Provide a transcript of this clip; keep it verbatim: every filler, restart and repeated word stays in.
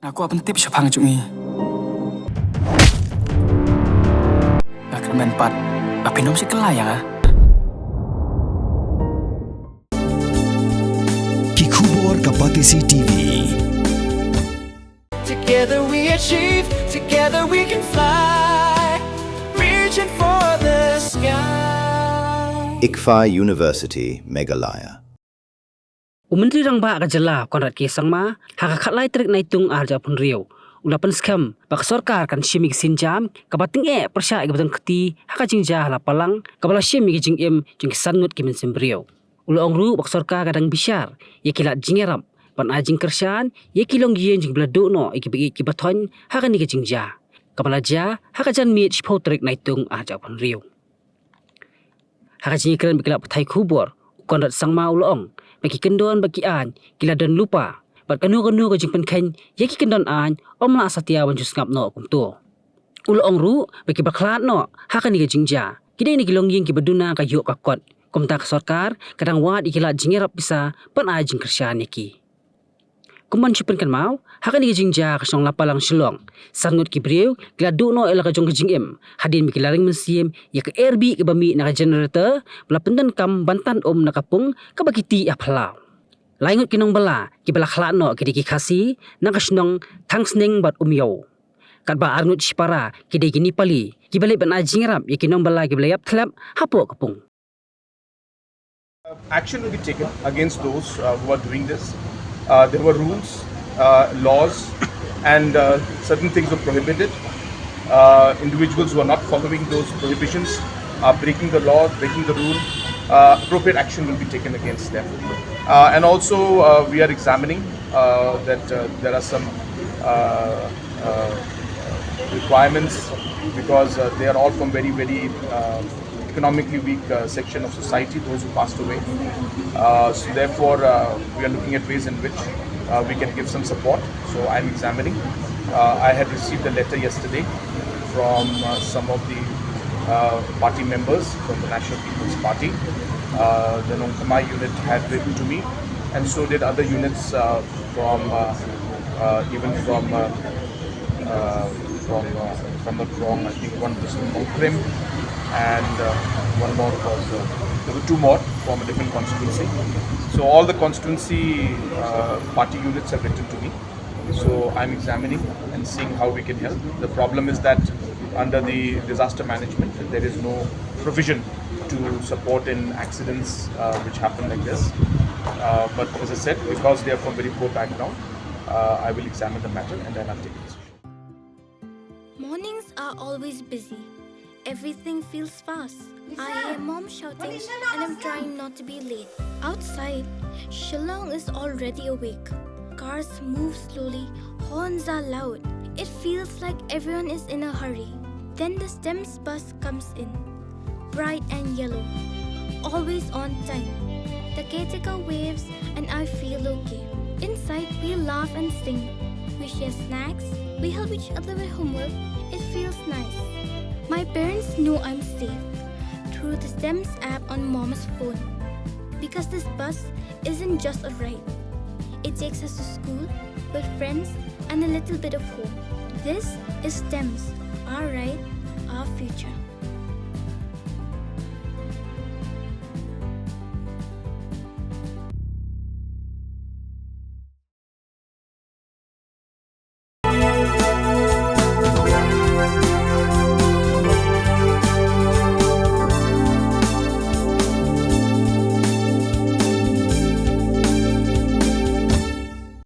Nga kwah pyntip shaphang jong i. Nga kyrmen pat ba phin ym shah kylla ïa nga. Ki khubor ka Batesi T V. Together we achieve, together we can fly, reaching for the sky. ICFAI University, Meghalaya. U Myntri Rangbah ka jylla Conrad K Sangma, ha ka khatlai tarik Naitung arhajar arphew hynriew, u la pynskhem ba ka sorkar kan shim ïa ka sienjam kaba tyngeh pyrshah ïa kaba don kti ha ka jingjia ha Lapalang, kaba la shim ïa ka jingim jong ki san ngut ki mynsiem briew. U la ong ruh ba ka sorkar ka dang bishar ïa ki lad jingïarap ban ai jingkyrshan ïa ki longïing jong kiba la duh noh ïa kiba ïeit kiba thoiñ ha kane ka jingjia, kaba la jia ha ka janmiet shiphew tarik Naitung arhajar arphew hynriew. Ha ka jingïakren bad ki lad pathai khubor, u Conrad Sangma u la ong ba ki kyndon bad ki aiñ ki la don lypa, bad kano kano ka jingpynkheiñ ïa ki kyndon aiñ ym lah satia ban ju sngap noh kumto. U la ong ruh ba kiba khlad noh ha kane ka jingjia ki dei na ki longïing kiba duna ka ïoh ka kot. Kumta ka sorkar ka dang wad ïa ki lad jingïarap pisa ban ai jingkyrshan ïa ki. Kum ban shu pynkynmaw, ha kane ka jingjia ha ka shnong Lapalang Shillong, san ngut ki briew ki la duh noh ïa la ka jong ka jingim hadien ba ki la ring mynsiem ïa ka air bih kaba mih na ka generator ba la pyndonkam ban tan um na ka pung kaba kiti ha phyllaw. Lai ngut ki nongbylla kiba la khlad noh ki dei ki Khasi na ka shnong Thangsning bad Umiew. Katba ar ngut shipara ki dei ki Nepali kiba leit ban ai jingïarap ïa ki nongbylla kiba la ïap thlep hapoh ka pung. Action will be taken against those, uh, who are doing this. Uh, there were rules, uh, laws, and, uh, certain things were prohibited. Uh, individuals who are not following those prohibitions are breaking the law, breaking the rule. Uh, appropriate action will be taken against them. Uh, and also, uh, we are examining, uh, that, uh, there are some, uh, uh, requirements because, uh, they are all from very, very, uh, economically weak, uh, section of society, those who passed away. Uh, so therefore, uh, we are looking at ways in which, uh, we can give some support. So I'm examining. Uh, I had received a letter yesterday from, uh, some of the, uh, party members from the National People's Party. Uh, the Nongthymmai unit had written to me, and so did other units, uh, from, uh, uh, even from, uh, uh, from, uh, from the wrong, I think one was from Nongkrim, and, uh, one more was, uh, there were two more from a different constituency. So all the constituency, uh, party units have written to me. So I'm examining and seeing how we can help. The problem is that under the disaster management, there is no provision to support in accidents, uh, which happen like this. Uh, but as I said, because they are from very poor background, uh, I will examine the matter and then I'll take a decision. Mornings are always busy. Everything feels fast. I hear mom shouting and I'm trying not to be late. Outside, Shillong is already awake. Cars move slowly, horns are loud. It feels like everyone is in a hurry. Then the STEMS bus comes in, bright and yellow, always on time. The caretaker waves and I feel okay. Inside, we laugh and sing. We share snacks, we help each other with homework. It feels nice. My parents know I'm safe through the STEMS app on mom's phone. Because this bus isn't just a ride, it takes us to school, with friends, and a little bit of home. This is STEMS, our ride, our future.